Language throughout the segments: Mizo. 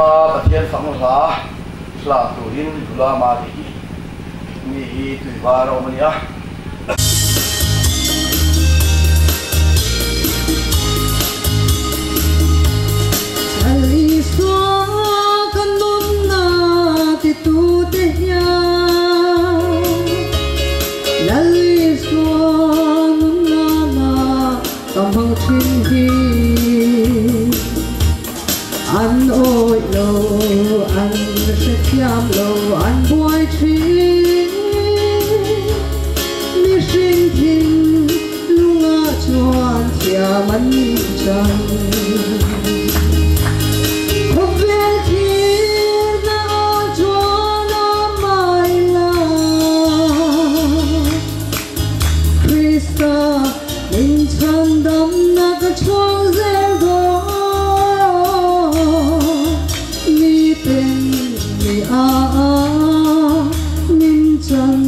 hmaa Pathian fakna hla hlan turin nula Mari mi hi tuivar a awm a ni a. Lal Isua ka nunna titute hian Lal Isua nunna na ka hmang thin hi An awih lo, an hrethiam lo, an buai thin. Mihring thin lungah chuan thiam an chan. Khawvel thirna ah chuan a mai la. Krista min chhandamna ka chhuang zel dawn. Mi ten mi a a min chan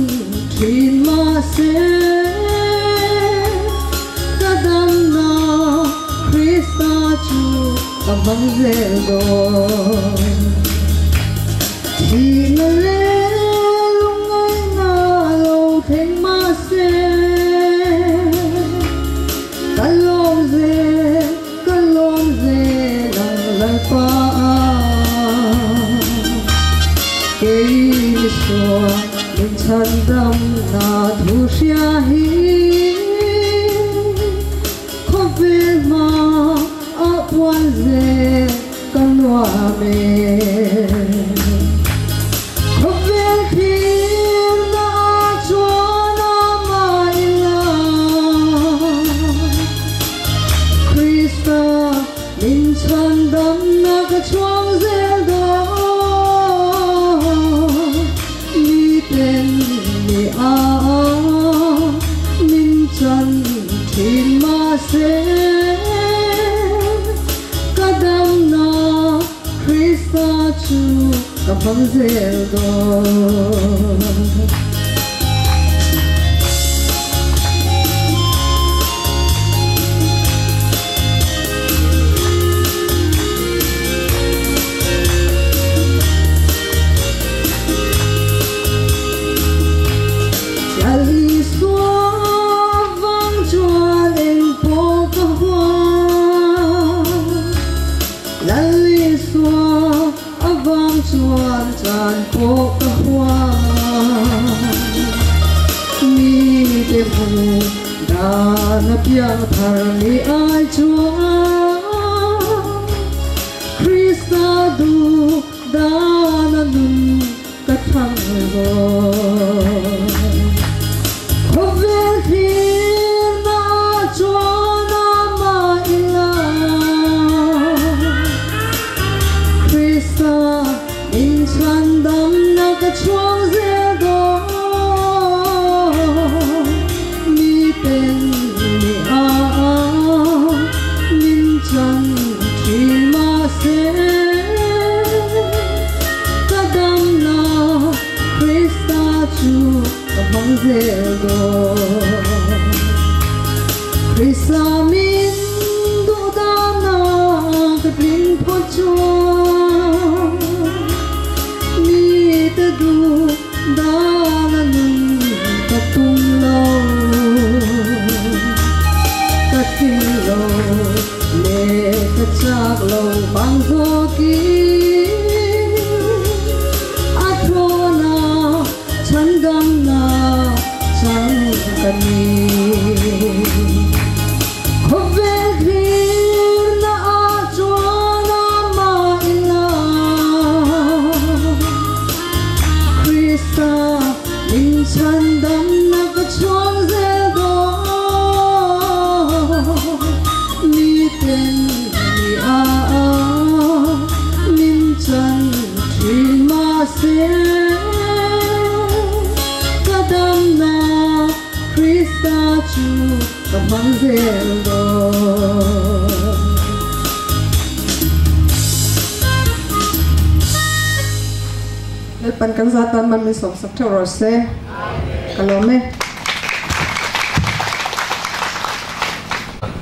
thin mahse ka damna Krista chu ka hmang zel dawn. Thihna leh lungngaihna lo thleng mahse ka lawm zel, ka lawm zel ang Lalpa. Kei Isua min chhandamna thu hria hi khawvel hma ah puan zel ka nuam e. Khawvel thirna ah chuan a mah ila Krista min chhandamna ka chhuang zel dawn. Mi ten mi a min chan thin mahse ka damna Krista chu ka hmang zel dawn. Lal Isua vang chuan engpawh ka hua. Lal Isua avang chuan chan pawh ka hua. Mite hmu dan a piang thar ni ai chuan Krista duh dan a nun ka thlang zawk. Khawvel thirna ah chuan a mah ila Krista inchhandamna ka chhuang zel dawn. Miten mi a min chan thin mahse ka damna Krista chu ka hmang zel dawn. Krista min duh dana ka tling phawt chuan mite duh dana nun ka tum lo. Ka tling lo leh ka chak lo vang zawkin a thlawna chhandamna chang ka ni. Khawvel thirna ah chuan a mah ila Krista min chhandamna ka chhuang zel dawn. Miten mi a min chan thin mahse ka damna Krista chu ka hmang zel dawn. Lalpan kan zat tan man min sawmsak theuh rawh se. Ka lawm e.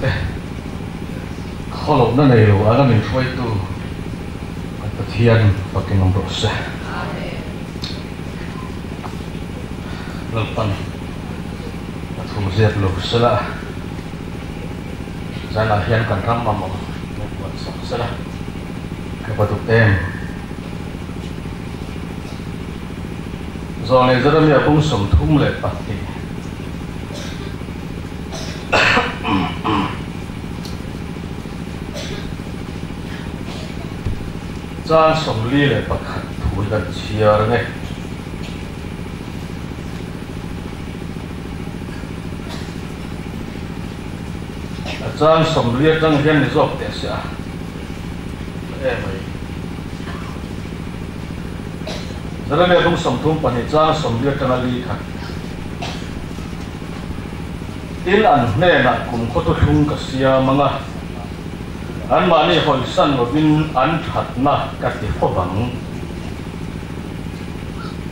Te, khawlohna nei lo anga min hruaitu kan Pathian. Pathian fakin awm rawh se. Lalpan a thu zep lo sela, zanah hian kan ram mamawh min buat sak sela ka va duh em. Zawng leh Jeremia bung 32. Chang 41 thu hi kan chhiar ang e. A chang 40 atang hian ni zawk teh se a e mai. Jeremia bung 32 chang 40 atanga li khat. Tin, an hnenah kumkhaw thuthlung ka siam ang a, anmahni hawisan lovin an thatna ka ti fo vang.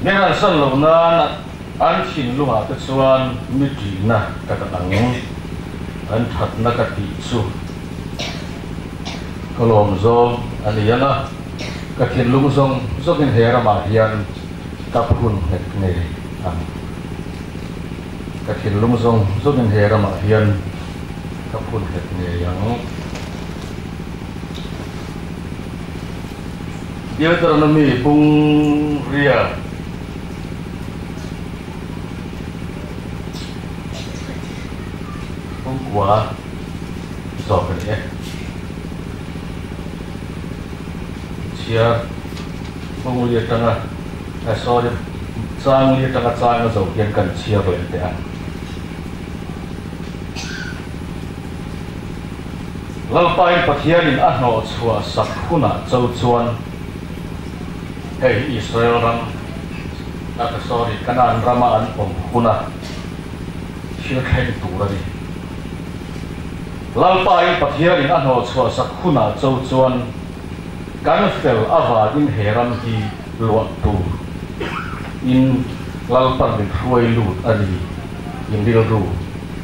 Mi ransan lo nan an thinlungah te chuan mi ṭihna ka dah ang, an thatna ka tih chu ka lawm zawng a ni ang a, ka thinlung zawng zawngin he ramah hian ka phun nghet ngei ang. Ka thinlung zawng zawngin he ramah hian ka phun nghet ngei ang. Deuteronomy bung ria bung kua zawk a ni e. Chhiar bung li atanga sorry chang li atanga chang a zo hian kan chhiar leh teh ang. Lalpain Pathianin a hnawh chhuah sak hunah cho chuan hei hi Israel ram sorry Kanaan rama an awm huna thil thleng tur a ni. Lalpain Pathianin a hnawh chhuah sak hunah cho chuan kan fel avangin he ram hi luah tur in Lalpan min hruai lut a ni in rilru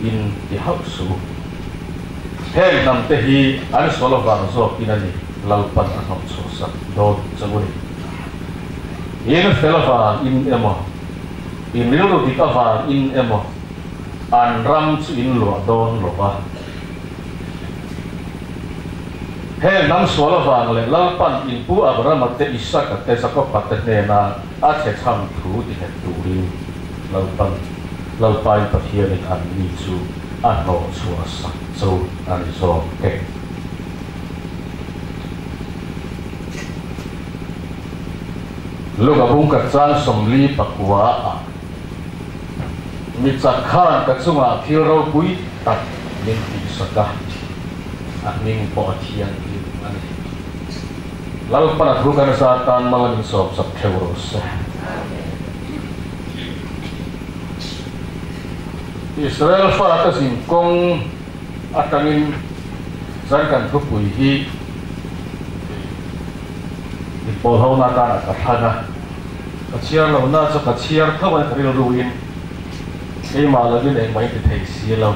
in ti hauh suh. Heng hnam te hi an sual avang zawkin a ni Lalpan a hnawh chhuah sak dawn che u ni. In fel avang in emaw, in rilru dik avang in emaw an ram chu in luah dawn lo va. Heng hnam sual avang leh Lalpan in pu Abrahama te, Isaka te, Jakoba te hnena a chhechham thu ti nghet turin Lalpan Lalpain Pathianin an ni chu a hnawh chhuah sak cho a ni zawk e. Luka bung ka chang 49 ah mi chak khan ka chungah thil ropui tak min tihsak a, a hming pawh a thianghlim a ni. Lalpan a thu kan zat tan mal a min sawmsak theuh rawh se. Israel fate zin kawng atangin zan kan thupui hi inpawl hona atana ka thlan a, ka chhiar lohna chu ka chhiar tho a ni ka rilruin keimah lovin engmah in ti thei si lo.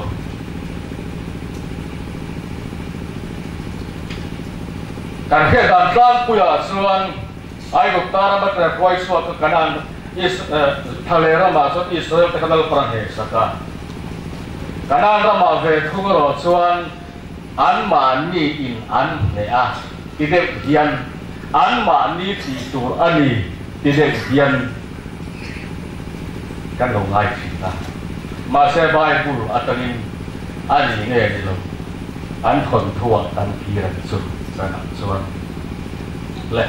Kan hriat dan tlangpuiah chuan Aigupta rama ṭer hruai chhuak kha Kanaan Thaleh ramah chuan Israel te kha Lalpan a hnehsak a. Kanaan ramah ve thung erawh chuan anmahni in an hneh a ti deuh hian anmahni tih tur a ni ti deuh hian kan lo ngai thin a. Mahse Bible atangin a ni nge ni lo an thawnthuah kan thlir ang chu zanah chuan le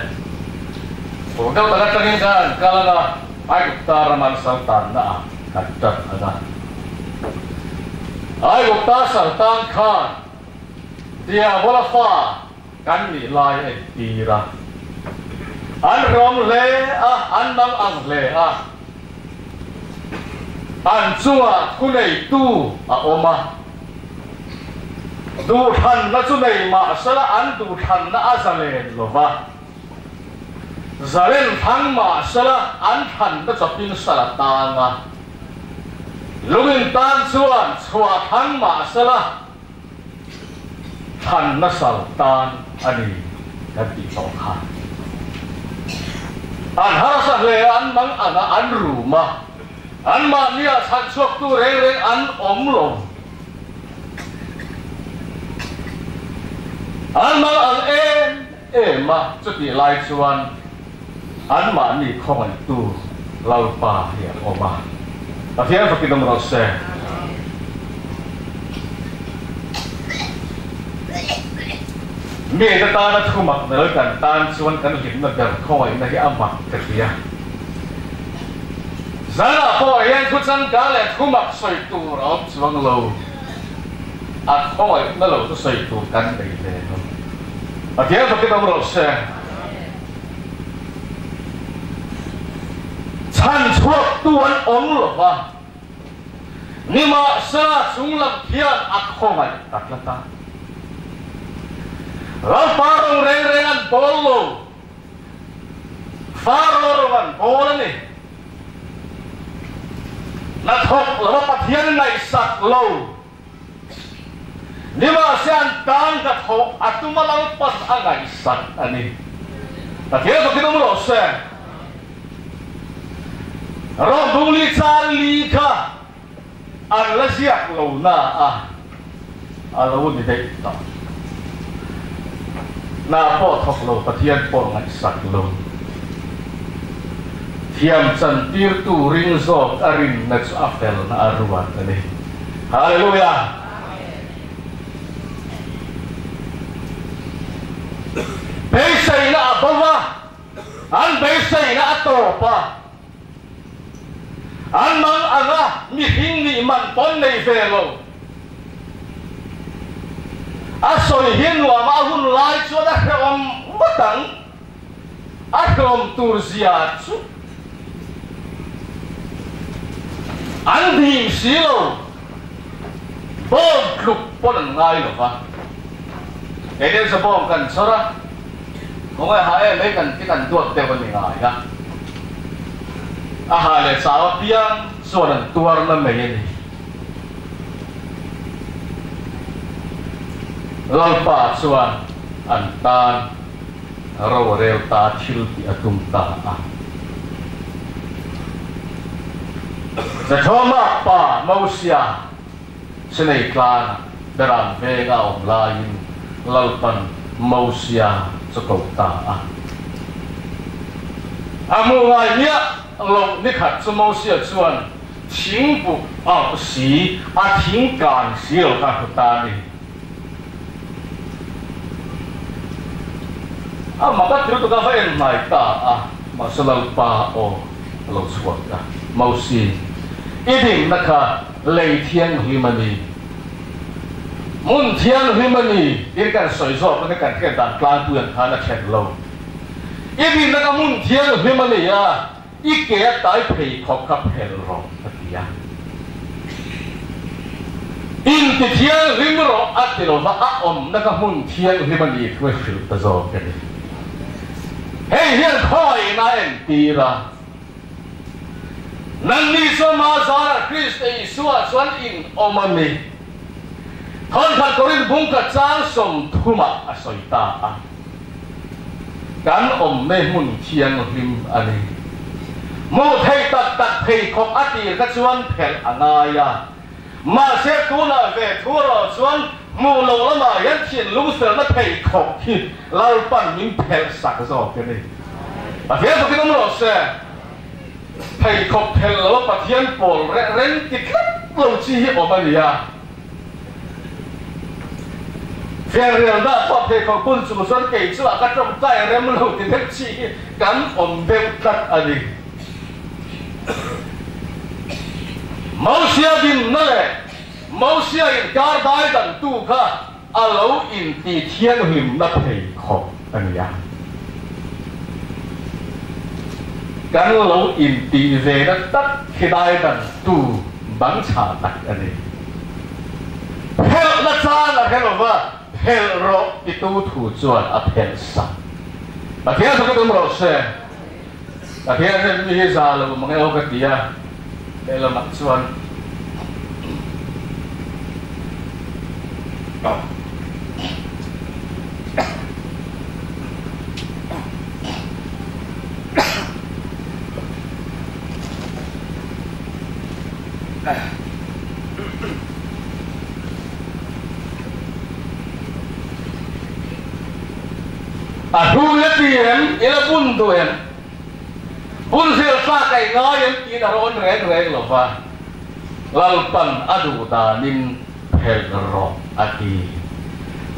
tur deuh tak atangin kan han kal ang a, Aigupta ram an sal tanna ah kan tan ang a. Aigupta sal tan khan Diabola fa kan nih lai a intir a. An rawm hle a, an mang ang hle a. An chungah thuneitu a awm a. Duhthlanna chu nei mahsela an duhthlanna a zalen lo va. Zalen thlang mahsela an thlanna chawpin sal a tang a. Lungin tan chuan chhuah thlang mahsela Thlanna sal tan a ni kan tih tawh kha. An harsa hle a, an mang ang a, an rum a, anmahnia chhanchhuaktu reng reng an awm lo. An mang ang em em a, chutih lai chuan anmahni khawngaihtu Lalpa hi a awm a. Pathian fakin awm rawh se. Mite tana thu mak nel kan tan chuan kan hlimna ber khawngaihna hi a mak ka ti a. Zanah pawh hian thu changkang leh thu mak sawi tur a awm chuang lo. A khawngaihna lo chu sawi tur kan nei ve lo. Pathian fakin awm rawh se. Chhan chhuaktu an awm lo va. Nimahsela chunglam khian a khawngaih ta tlat a. Lalpa rawng reng reng an bawl lo. Faro rawng an bawl a ni. Hnathawk lova Pathian ngaihsak lo. Nimahse an tan hnathawh a tuma Lalpan a ngaihsak a ni. Pathian fakin awm rawh se. Rawngdungli chal li kha an la ziak lo na a, a lo ni daih tawh. Hna pawh thawk lo, Pathian pawh ngaihsak lo. Thiam chantirtu ring zawk a rinna chu a felna a ruat a ni. Hallelujah! Beiseina a bo va, an beiseina a tawp a. An mang anga mihring nih man pawn nei ve lo. A sawi hi nuam a hun lai chuan a hrehawm ngawt ang. A hlawm tur zia chu an ding si lo, bawm tluk pawn an ngai lo va. Kei deuh chu bawm kan chawr a, khawngaih ha em mai kan ti kan duat deuh a ni ngai a. A ha leh chau apiang chuan an tuar na mai a ni. Lalpa chuan an tan. Rorel ta thil tih a tum ta a. Zathawma pa Mosia Sinai tlangah Beram venga a awm laiin Lalpan Mosia chu ko ta a. A hmuh ngai miah loh nikhat chu Mosia chuan thing buk auh si a thing kan si lo kha a hmu ta a ni. A mak a thil tuk a va en hnai ta a, mahse Lalpa aw a lo chhuak a, Mosi, i dinna kha lei thianghlim a ni, hmun thianghlim a ni tiin kan sawi zawk a, kan hriat dan tlangpui ang khan a then lo. I dinna kha hmun thianghlim a ni a, I ke a tai pheikhawk kha phel rawh a ti a. Inti thianghlim rawh a ti lova a awmna kha hmun thianghlim a ni thu a hrilh ta zawk a ni. Hei hian khawiin a entir a, Nanni chu ama zarah Krista Isua chuan in awm a ni. Thawnkhat Korinth bungkhat chang 30ah a sawi ta a. Kan awmna hmun thianghlim a ni. Hmuh theih tak tak pheikhawk a tir kha chuan phelh a ngai a. Mahse tunah ve thu erawh chuan hmuh loh lamah hian thinlung felna pheikhawk hi Lalpan min phelh sak zawk a ni. Pathian fakin awm rawh se. Pheikhawk phelh lo a Pathian pawl reh reng ti tlat lo chi hi awm a nia. Fianrial dah pawh pheikhawk bun chung chuan kei chu a ka tawngtai rem lo ti deuh chi hi kan awm deuh tlat a ni. Mosia dinna leh Mosia inkar dai dantu kha a lo inti thianghlimna pheikhawk a ni a. Kan lo intih ve na tak khi dai dantu bang chhah tak a ni. Phelhna chang a hre lova, phelh rawh titu thu chuan a phelh sak. Pathian chu ka tum rawh se. Pathian hian mi hi za lo mang e aw ka ti a, lehlamah chuan A hlui a ti em? I la bun duh em? Bun zel tlak a i ngai em tiin a rawn reng reng lo va, Lalpan a duh danin phelh rawh a ti.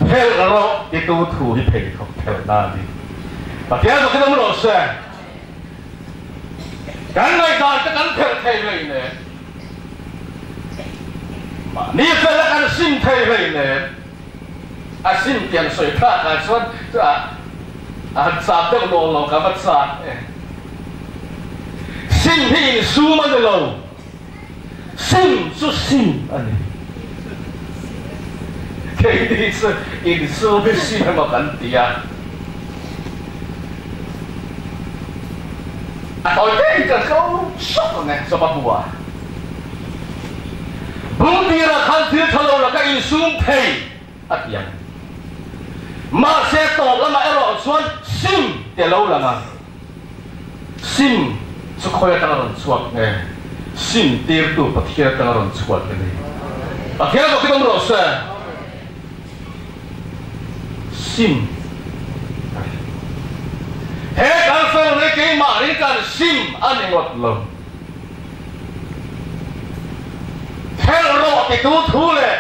Phelh rawh titu thu hi pheikhawk phelhna a ni. Pathian zawkin awm rawh se. Kan ngaihdan te kan phelh thei hlei nen, mahni fela kan sim thei hlei nen, a sim tih an sawi thlak ah chuan a han chak deuh lawng lo ka va chak e. Sim hi insum a ni lo, sim chu sim a ni. Keini chu insum hi sim emaw kan ti a. A tawi te in kan tlo sawk ang e, chawpa bua. Bungtirah khan thil tha lo laka insum thei a ti ang. Mahse tawp lamah erawh chuan sim te lo lang a. Sim chu khawi atanga rawn chhuak nge? Sim tirtu Pathian atanga rawn chhuak a ni. Pathian bawkin awm rawh se. Sim a ni. He kan fel nei keimah ring kan sim a ni ngawt lo. Thelh rawh titu thu leh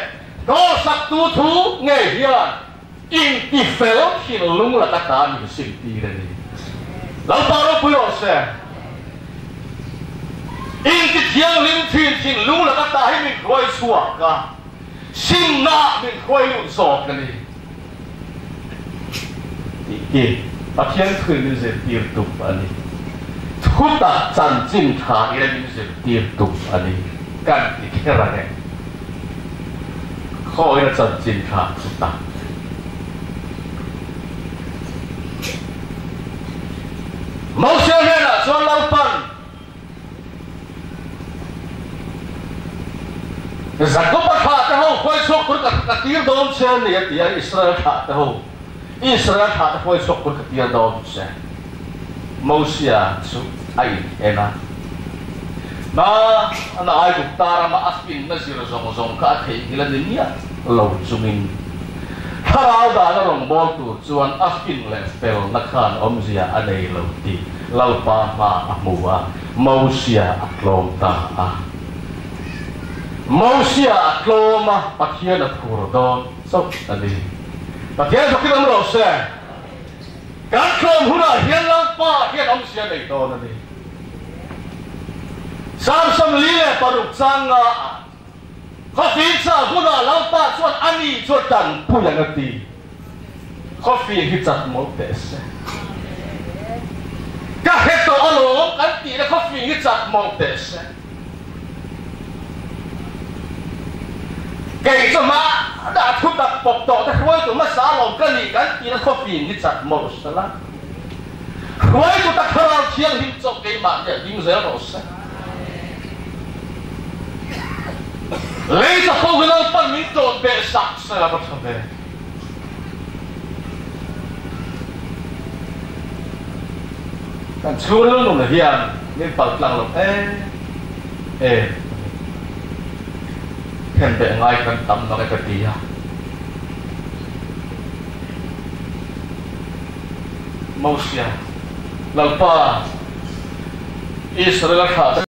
dawlsaktu thu ngei hian intifel thinlung laka ta min sim tir a ni. Lalpa ropui rawh se. Intithianghlim thin thinlung laka ta hi min hruai chhuak a. Simna min hruai lut zawk a ni tih hi Pathian thuin min zirtir tum a ni. Thutak chanchin tha ila min zirtir tum a ni kan ti kher ang e. Khawina chanchin tha chu tak. Mosia hnenah chuan Lalpan Jakob-a thlahte ho hruai chhuak tur ka tir dawn che a ni, a ti a, Israel thlahte ho, Israel thlahte hruai chhuak tur ka tir dawn che. Mosia chu a in en a, Na, ana Aigupta rama a finna zir zawng zawng kha a theihnghilh a ni miah lo chungin, Thlarau dana rawngbâwl tur chuan a fin leh felna khan awmzia a nei lo tih Lalpa hma a hmu a, Mosia a tlawm ta a. Mosia a tlawm a, Pathian a phur dawn chauh a ni. Pathian zawkin awm rawh se. Kan tlawm hunah hian Lalpa hian awmzia nei dawn a ni. Psalm 46 chang nga ah Khawfing chah hunah Lalpa chuan a ni chu a tanpui ang a ti. Khawfing hi chat mawlh teh se. Ka hre tawh alawm kan tihna khawfing hi chat mawlh teh se. Kei chu hma dah thu tak pawp tawh te hruaitu hmasa alawm ka nih kan tihna khawfing hi chat mawlh se la. Hruaitu tak thlarau thianghlim chawp keimah nia ding zel rawh se. Lei chapo hi Lalpan min tawt beh sak se a va tha ve. Kan chhungril nun hian min pal tlang lo em em a ni. Then beh ngai kan tam mang e ka ti a. Mosia, Lalpa, Israel-a thlah te.